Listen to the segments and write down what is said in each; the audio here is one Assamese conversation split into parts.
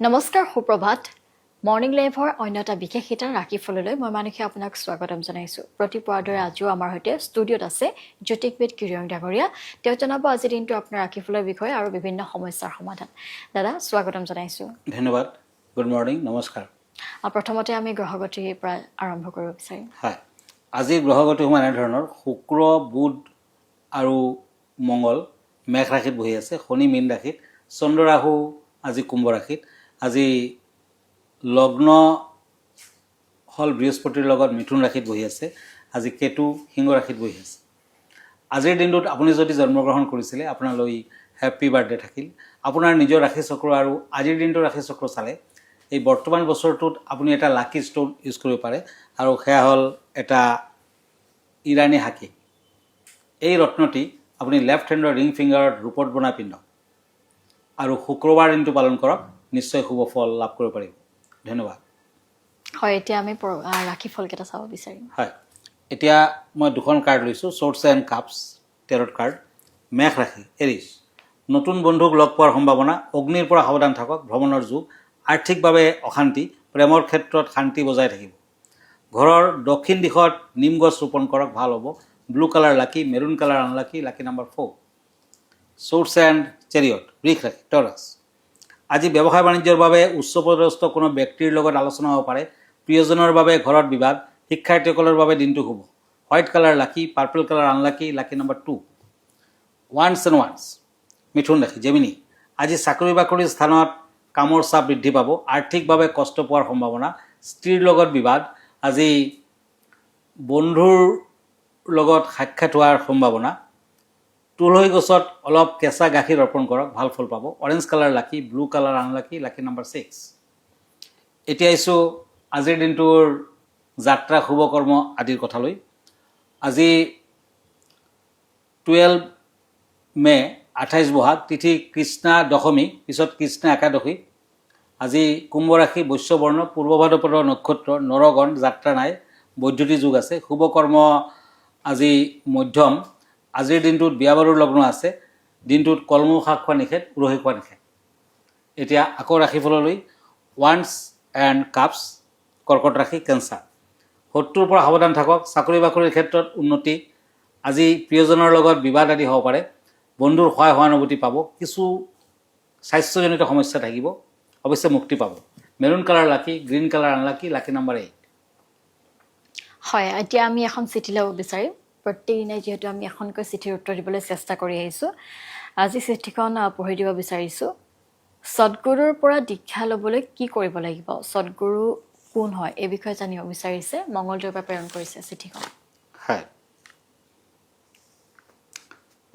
নমস্কাৰ, সুপ্ৰভাত। মৰ্ণিং লাইভৰ অন্য এটা বিশেষ শিতান ৰাশিফললৈ মই মানসী আপোনাক স্বাগতম জনাইছোঁ। প্ৰতিপুৱাৰ দৰে আজিও আমাৰ সৈতে ষ্টুডিঅ'ত আছে জ্যোতিষবিদ কিৰিয়ং ডাঙৰীয়া। তেওঁ জনাব আজিৰ দিনটো আপোনাৰ ৰাশিফলৰ বিষয়ে আৰু বিভিন্ন সমস্যাৰ সমাধান। দাদা, স্বাগতম জনাইছোঁ। ধন্যবাদ। গুড মৰ্ণিং, নমস্কাৰ। প্ৰথমতে আমি গ্ৰহগতিৰ পৰা আৰম্ভ কৰিব বিচাৰিম। হয়, আজিৰ গ্ৰহগতিসমূহ এনেধৰণৰ: শুক্ৰ, বুধ আৰু মংগল মেঘ ৰাশিত বহি আছে, শনি মীন ৰাশিত, চন্দ্ৰ ৰাহু আজি কুম্ভ ৰাশিত। আজি লগ্ন হ'ল বৃহস্পতিৰ লগত মিথুন ৰাশিত বহি আছে। আজি কেতু সিংহ ৰাশিত বহি আছে। আজিৰ দিনটোত আপুনি যদি জন্মগ্ৰহণ কৰিছিলে, আপোনালৈ হেপ্পী বাৰ্থডে থাকিল। আপোনাৰ নিজৰ ৰাশি চক্ৰ আৰু আজিৰ দিনটোৰ ৰাশি চক্ৰ চালে এই বৰ্তমান বছৰটোত আপুনি এটা লাকি ষ্ট'ন ইউজ কৰিব পাৰে আৰু সেয়া হ'ল এটা ইৰাণী হাকী। এই ৰত্নটি আপুনি লেফ্ট হেণ্ডৰ ৰিং ফিংগাৰত ৰূপত বনাই পিন্ধক আৰু শুক্ৰবাৰ দিনটো পালন কৰক, নিশ্চয় শুভ ফল লাভ কৰিব পাৰিব। ধন্যবাদ। হয়, এতিয়া আমি ৰাশিফলকেইটা চাব বিচাৰিম। হয়, এতিয়া মই দুখন কাৰ্ড লৈছোঁ, swords and cups tarot card. মেষ ৰাশি, এৰিছ, নতুন বন্ধুক লগ পোৱাৰ সম্ভাৱনা। অগ্নিৰ পৰা সাৱধান থাকক। ভ্ৰমণৰ যোগ, আৰ্থিকভাৱে অশান্তি, প্ৰেমৰ ক্ষেত্ৰত শান্তি বজাই থাকিব। ঘৰৰ দক্ষিণ দিশত নিম গছ ৰোপণ কৰক, ভাল হ'ব। Blue colour lucky, maroon colour unlucky, lucky number 4। Swords and chariot, বৃষ ৰাশি, টৰাছ, আজি ব্যৱসায় বাণিজ্যৰ বাবে উচ্চপদস্থ কোনো ব্যক্তিৰ লগত আলোচনা হ'ব পাৰে। প্ৰিয়জনৰ বাবে ঘৰত বিবাদ। শিক্ষাৰ্থীসকলৰ বাবে দিনটো শুভ। White colour lucky, purple colour unlucky, lucky number 2। Wands and wands, মিথুন ৰাশি, জেমিনি, আজি চাকৰি বাকৰিৰ স্থানত কামৰ চাপ বৃদ্ধি পাব। আৰ্থিকভাৱে কষ্ট পোৱাৰ সম্ভাৱনা। স্ত্ৰীৰ লগত বিবাদ। আজি বন্ধুৰ লগত সাক্ষাৎ হোৱাৰ সম্ভাৱনা। তুলসী গছত অলপ কেঁচা গাখীৰ অৰ্পণ কৰক, ভাল ফল পাব। Orange colour lucky, blue colour unlucky, lucky number 6। এতিয়া আহিছোঁ আজিৰ দিনটোৰ যাত্ৰা, শুভকৰ্ম আদিৰ কথালৈ। আজি 12 মে', 28 বহাগ, তিথি কৃষ্ণা দশমী, পিছত কৃষ্ণা একাদশী। আজি কুম্ভ ৰাশি, বৈশ্যবৰ্ণ, পূৰ্ব ভাদ্ৰপদ নক্ষত্ৰ, নৰগণ, যাত্ৰা নাই, বৈদ্যুতিক যুগ আছে। শুভকৰ্ম আজি মধ্যম। আজিৰ দিনটোত বিয়া বাৰুৰ লগ্ন আছে। দিনটোত কলমৌ শাক খোৱা নিষেধ, উৰহি খোৱা নিষেধ। এতিয়া আকৌ ৰাশিফললৈ। ওৱান্স এণ্ড কাপছ, কৰ্কট ৰাশি, কেঞ্চাৰ, শত্ৰুৰ পৰা সাৱধান থাকক। চাকৰি বাকৰিৰ ক্ষেত্ৰত উন্নতি। আজি প্ৰিয়জনৰ লগত বিবাদ আদি হ'ব পাৰে। বন্ধুৰ সহায় সহানুভূতি পাব। কিছু স্বাস্থ্যজনিত সমস্যা থাকিব, অৱশ্যে মুক্তি পাব। Maroon colour lucky, green colour unlucky, lucky number 8। হয়, এতিয়া আমি এখন চিঠি ল'ব বিচাৰিম। প্ৰত্যেকদিনাই যিহেতু আমি এখনকৈ চিঠিৰ উত্তৰ দিবলৈ চেষ্টা কৰি আহিছোঁ, আজি চিঠিখন পঢ়ি দিব বিচাৰিছোঁ। সদ্গুৰুৰ পৰা দীক্ষা ল'বলৈ কি কৰিব লাগিব, সদ্গুৰু কোন হয়, এই বিষয়ে জানিব বিচাৰিছে। মঙলদৈৰ পৰা প্ৰেৰণ কৰিছে চিঠিখন। হয়,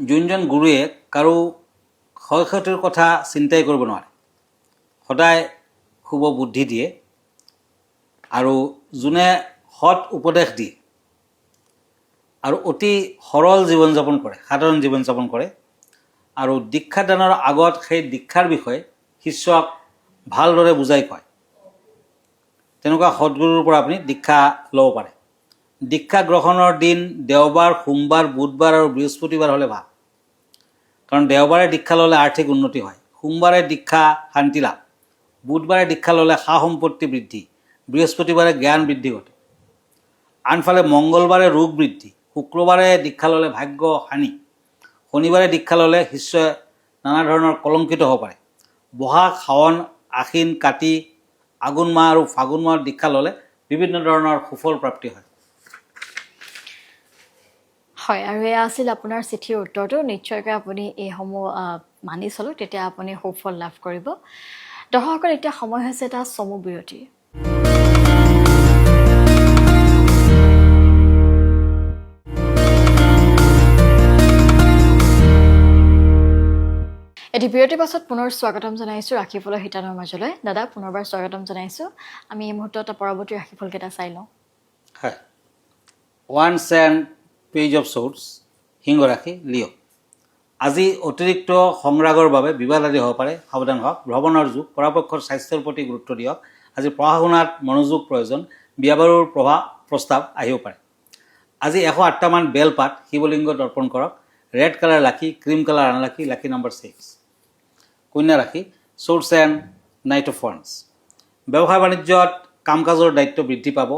যোনজন গুৰুৱে কাৰো ক্ষয় ক্ষতিৰ কথা চিন্তাই কৰিব নোৱাৰে, সদায় শুভ বুদ্ধি দিয়ে আৰু যোনে সৎ উপদেশ দিয়ে আৰু অতি সৰল জীৱন যাপন কৰে, সাধাৰণ জীৱন যাপন কৰে আৰু দীক্ষাদানৰ আগত সেই দীক্ষাৰ বিষয়ে শিষ্যক ভালদৰে বুজাই কয়, তেনেকুৱা সদ্গুৰুৰ পৰা আপুনি দীক্ষা ল'ব পাৰে। দীক্ষা গ্ৰহণৰ দিন দেওবাৰ, সোমবাৰ, বুধবাৰ আৰু বৃহস্পতিবাৰ হ'লে ভাল। কাৰণ দেওবাৰে দীক্ষা ল'লে আৰ্থিক উন্নতি হয়, সোমবাৰে দীক্ষা শান্তি লাভ, বুধবাৰে দীক্ষা ল'লে সা সম্পত্তি বৃদ্ধি, বৃহস্পতিবাৰে জ্ঞান বৃদ্ধি ঘটে। আনফালে মংগলবাৰে ৰোগ বৃদ্ধি, শুক্ৰবাৰে দীক্ষা ল'লে ভাগ্য হানি, শনিবাৰে দীক্ষা ল'লে শিষ্যই নানা ধৰণৰ কলংকিত হ'ব পাৰে। বহাগ, শাওণ, আশ্বিন, কাতি, আঘোণ মাহ আৰু ফাগুন মাহত দীক্ষা ল'লে বিভিন্ন ধৰণৰ সুফল প্ৰাপ্তি হয়। হয়, আৰু এয়া আছিল আপোনাৰ চিঠিৰ উত্তৰটো। নিশ্চয়কৈ আপুনি এইসমূহ মানি চলক, তেতিয়া আপুনি সুফল লাভ কৰিব। দৰ্শকসকল, এতিয়া সময় হৈছে এটা চমু বিৰতিৰ। এটি বিৰতিৰ পাছত পুনৰ স্বাগতম জনাইছোঁ ৰাশিফলৰ শিতানৰ মাজলৈ। দাদা, পুনৰবাৰ স্বাগতম জনাইছোঁ। আমি এই মুহূৰ্তত পৰৱৰ্তী ৰাশিফলকেইটা চাই লওঁ। হয়, wands and page of swords, সিংহ ৰাশি, লিঅ', আজি অতিৰিক্ত সংৰাগৰ বাবে বিবাদ আদি হ'ব পাৰে, সাৱধান হওক। ভ্ৰমণৰ যুগ, পৰাপক্ষত স্বাস্থ্যৰ প্ৰতি গুৰুত্ব দিয়ক। আজি পঢ়া শুনাত মনোযোগ প্ৰয়োজন। বিয়া বাৰুৰ প্ৰস্তাৱ আহিব পাৰে। আজি 108টামান বেলপাত শিৱলিংগত অৰ্পণ কৰক। Red colour lucky, cream colour unlucky, lucky number 6। কন্যা ৰাশি, চ'ৰ্টছ এণ্ড নাইট অফ ৱান্স। ব্যৱসায় বাণিজ্যত কাম কাজৰ দায়িত্ব বৃদ্ধি পাব।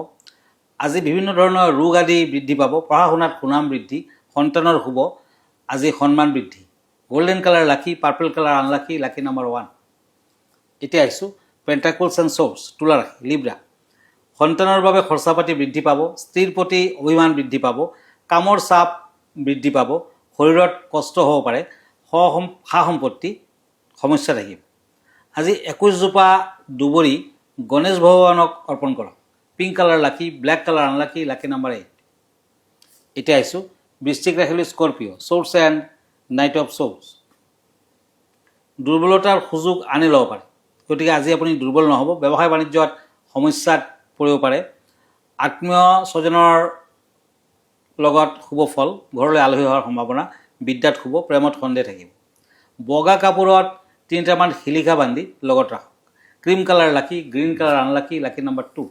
আজি বিভিন্ন ধৰণৰ ৰোগ আদি বৃদ্ধি পাব। পঢ়া শুনাত সুনাম বৃদ্ধি, সন্তানৰ শুভ, আজি সন্মান বৃদ্ধি। Golden colour lucky, purple colour unlucky, lucky number 1। এতিয়া আহিছোঁ পেণ্টাকুলছ এণ্ড চ'ৰ্ডছ, তুলা ৰাশি, লিব্ৰা। সন্তানৰ বাবে খৰচা পাতি বৃদ্ধি পাব। স্ত্ৰীৰ প্ৰতি অভিমান বৃদ্ধি পাব। কামৰ চাপ বৃদ্ধি পাব। শৰীৰত কষ্ট হ'ব পাৰে। সা সম্পত্তি সমস্যা থাকিব। আজি 21 জোপা দুবৰি গণেশ ভগৱানক অৰ্পণ কৰক। Pink colour lucky, black colour unlucky, lucky number 8। এতিয়া আহিছোঁ বৃশ্চিক ৰাশিলৈ, Scorpio, swords and knight of swords। দুৰ্বলতাৰ সুযোগ আনি ল'ব পাৰে, গতিকে আজি আপুনি দুৰ্বল নহ'ব। ব্যৱসায় বাণিজ্যত সমস্যাত পৰিব পাৰে। আত্মীয় স্বজনৰ লগত শুভ ফল, ঘৰলৈ আলহী হোৱাৰ সম্ভাৱনা। বিদ্যাত শুভ, প্ৰেমত সন্দেহ থাকিব। বগা কাপোৰত তিনিটামান শিলিখা বান্ধি লগত ৰাখক। Cream colour lucky, green colour unlucky, lucky number 2।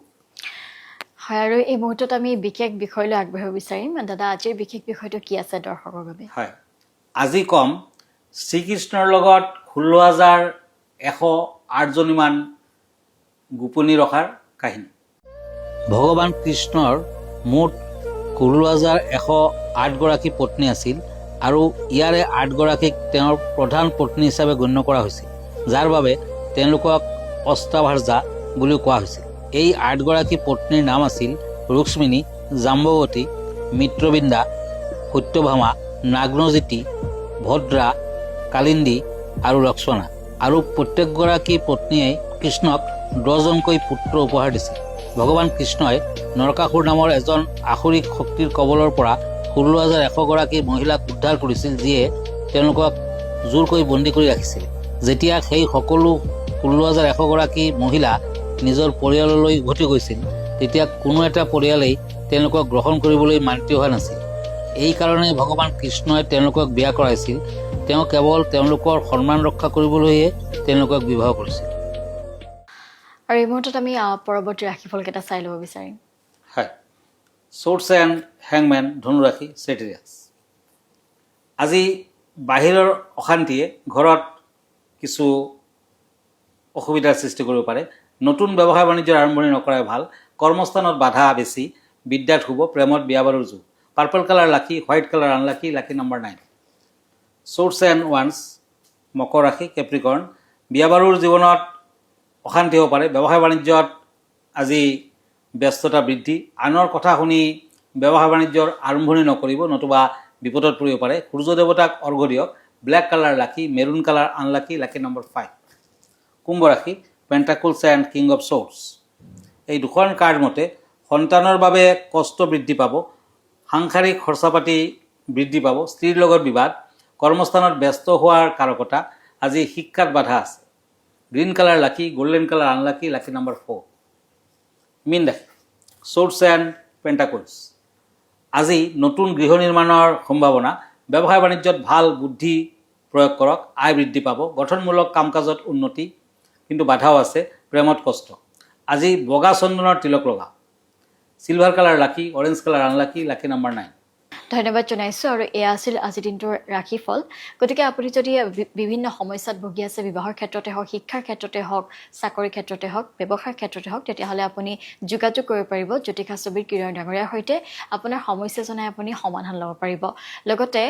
হয়, আৰু এই মুহূৰ্তত আমি বিশেষ বিষয়লৈ আগবাঢ়িব বিচাৰিম। দাদা, আজিৰ বিশেষ বিষয়টো কি আছে দৰ্শকৰ বাবে? হয়, আজি ক'ম শ্ৰীকৃষ্ণৰ লগত 16,108জনীমান গোপিনী ৰখাৰ কাহিনী। ভগৱান কৃষ্ণৰ মুঠ 16,108গৰাকী পত্নী আছিল আৰু ইয়াৰে আঠগৰাকীক তেওঁৰ প্ৰধান পত্নী হিচাপে গণ্য কৰা হৈছিল, যাৰ বাবে তেওঁলোকক অষ্টাভাৰ্যা বুলিও কোৱা হৈছিল। এই আঠগৰাকী পত্নীৰ নাম আছিল ৰুক্মিণী, জাম্বৱতী, মিত্ৰবৃন্দা, সত্যভামা, নাগ্নজিতী, ভদ্ৰা, কালিন্দী আৰু লক্ষ্মণা। আৰু প্ৰত্যেকগৰাকী পত্নীয়ে কৃষ্ণক 10জনকৈ পুত্ৰ উপহাৰ দিছিল। ভগৱান কৃষ্ণই নৰকাসুৰ নামৰ এজন আসুৰিক শক্তিৰ কবলৰ পৰা 16,100গৰাকী মহিলাক উদ্ধাৰ কৰিছিল, যিয়ে তেওঁলোকক জোৰকৈ বন্দী কৰি ৰাখিছিল। যেতিয়া সেই সকলো 16,100গৰাকী মহিলা নিজৰ পৰিয়াললৈ উভতি গৈছিল, তেতিয়া কোনো এটা পৰিয়ালেই তেওঁলোকক গ্ৰহণ কৰিবলৈ মান্তি হোৱা নাছিল। এই কাৰণে ভগৱান কৃষ্ণই তেওঁলোকক বিয়া কৰাইছিল। তেওঁ কেৱল তেওঁলোকৰ সন্মান ৰক্ষা কৰিবলৈহে তেওঁলোকক বিবাহ কৰিছিল। আৰু এই মুহূৰ্তত আমি পৰৱৰ্তী ৰাশিফলকেইটা চাই ল'ব বিচাৰিম। হয়, চ'ৰ্ডছ এণ্ড হেংমেন, ধনুৰাশি, ছেটেৰিয়াছ। আজি বাহিৰৰ অশান্তিয়ে ঘৰত কিছু অসুবিধাৰ সৃষ্টি কৰিব পাৰে। নতুন ব্যৱসায় বাণিজ্যৰ আৰম্ভণি নকৰাই ভাল। কৰ্মস্থানত বাধা বেছি। বিদ্যাত শুভ, প্ৰেমত বিয়া বাৰুৰ যোগ। Purple colour lucky, white colour unlucky, lucky number 9। Swords and wands, মকৰ ৰাশি, কেপ্ৰিকৰ্ণ। বিয়া বাৰুৰ জীৱনত অশান্তি হ'ব পাৰে। ব্যৱসায় বাণিজ্যত আজি ব্যস্ততা বৃদ্ধি। আনৰ কথা শুনি ব্যৱসায় বাণিজ্যৰ আৰম্ভণি নকৰিব, নতুবা বিপদত পৰিব পাৰে। সূৰ্য দেৱতাক অৰ্ঘ্য দিয়ক। Black colour lucky, maroon colour unlucky, lucky number 5। কুম্ভ ৰাশি, pentacles and king of swords। এই দুখন কাৰ্ড মতে সন্তানৰ বাবে কষ্ট বৃদ্ধি পাব। সাংসাৰিক খৰচা পাতি বৃদ্ধি পাব। স্ত্ৰীৰ লগত বিবাদ, কৰ্মস্থানত ব্যস্ত হোৱাৰ কাৰকতা। আজি শিক্ষাত বাধা আছে। Green colour lucky, golden colour unlucky, lucky number 4। মীন ৰাশি, চ'ৰ্ডছ এণ্ড পেণ্টাকুলছ। আজি নতুন গৃহ নিৰ্মাণৰ সম্ভাৱনা। ব্যৱসায় বাণিজ্যত ভাল বুদ্ধি প্ৰয়োগ কৰক, আয় বৃদ্ধি পাব। গঠনমূলক কাম কাজত উন্নতি, কিন্তু বাধাও আছে। প্ৰেমত কষ্ট। আজি বগা চন্দনৰ তিলক লগাওক। Silver colour lucky, orange colour unlucky, lucky number 9। ধন্যবাদ জনাইছোঁ। আৰু এয়া আছিল আজিৰ দিনটোৰ ৰাশিফল। গতিকে আপুনি যদি বিভিন্ন সমস্যাত ভুগি আছে, বিবাহৰ ক্ষেত্ৰতে হওক, শিক্ষাৰ ক্ষেত্ৰতে হওক, চাকৰিৰ ক্ষেত্ৰতে হওক, ব্যৱসায়ৰ ক্ষেত্ৰতে হওক, তেতিয়াহ'লে আপুনি যোগাযোগ কৰিব পাৰিব জ্যোতিষাস্ত্ৰবিদ কিৰণ ডাঙৰীয়াৰ সৈতে। আপোনাৰ সমস্যা জনাই আপুনি সমাধান ল'ব পাৰিব। লগতে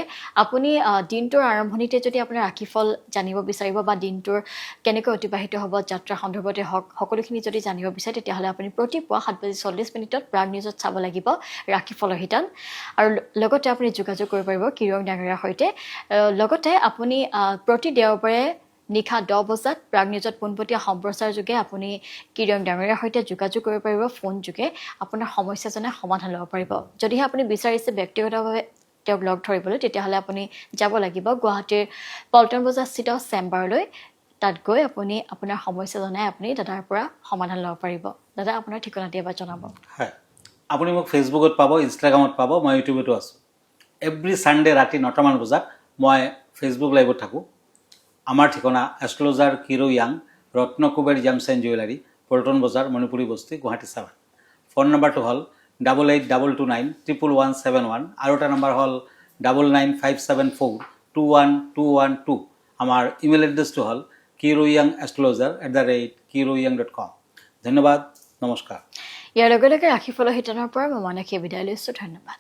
আপুনি দিনটোৰ আৰম্ভণিতে যদি আপোনাৰ ৰাশিফল জানিব বিচাৰিব বা দিনটোৰ কেনেকৈ অতিবাহিত হ'ব, যাত্ৰা সন্দৰ্ভতে হওক, সকলোখিনি যদি জানিব বিচাৰে, তেতিয়াহ'লে আপুনি প্ৰতিপুৱা 7 বাজি 40 মিনিটত প্ৰাগ নিউজত চাব লাগিব ৰাশিফলৰ শিতান। আৰু লগতে আপুনি যোগাযোগ কৰিব পাৰিব কিৰণ ডাঙৰীয়াৰ সৈতে। লগতে আপুনি প্ৰতি দেওবাৰে নিশা 10 বজাত প্ৰাগ নিউজত পোনপটীয়া সম্প্ৰচাৰ যোগে আপুনি কিৰণ ডাঙৰীয়াৰ সৈতে যোগাযোগ কৰিব পাৰিব। ফোন যোগে আপোনাৰ সমস্যা জনাই সমাধান ল'ব পাৰিব। যদিহে আপুনি বিচাৰিছে ব্যক্তিগতভাৱে তেওঁক লগ ধৰিবলৈ, তেতিয়াহ'লে আপুনি যাব লাগিব গুৱাহাটীৰ পল্টন বজাৰস্থিত চেম্বাৰলৈ। তাত গৈ আপুনি আপোনাৰ সমস্যা জনাই আপুনি দাদাৰ পৰা সমাধান ল'ব পাৰিব। দাদা, আপোনাৰ ঠিকনাটি এবাৰ জনাব। হয়, আপুনি মোক ফেচবুকত পাব, ইনষ্টাগ্ৰামত পাব, মই ইউটিউবতো আছোঁ। এভৰি ছানডে ৰাতি 9টামান বজাত মই ফেচবুক লাইভত থাকোঁ। আমাৰ ঠিকনা astrologer Kiro Yang, Ratnakuber gems and jewellery, Paltan Bazaar, Manipuri বস্তি, গুৱাহাটী 7। ফোন নম্বৰটো হ'ল 8822911171। আৰু এটা নম্বৰ হ'ল 9957421212। আমাৰ ইমেইল এড্ৰেছটো হ'ল kiroyangastrologer@kiroyang.com। ধন্যবাদ, নমস্কাৰ। ইয়াৰ লগে লগে ৰাশিফলৰ শিতানৰ পৰা মই মানসীয়ে বিদায় লৈছোঁ। ধন্যবাদ।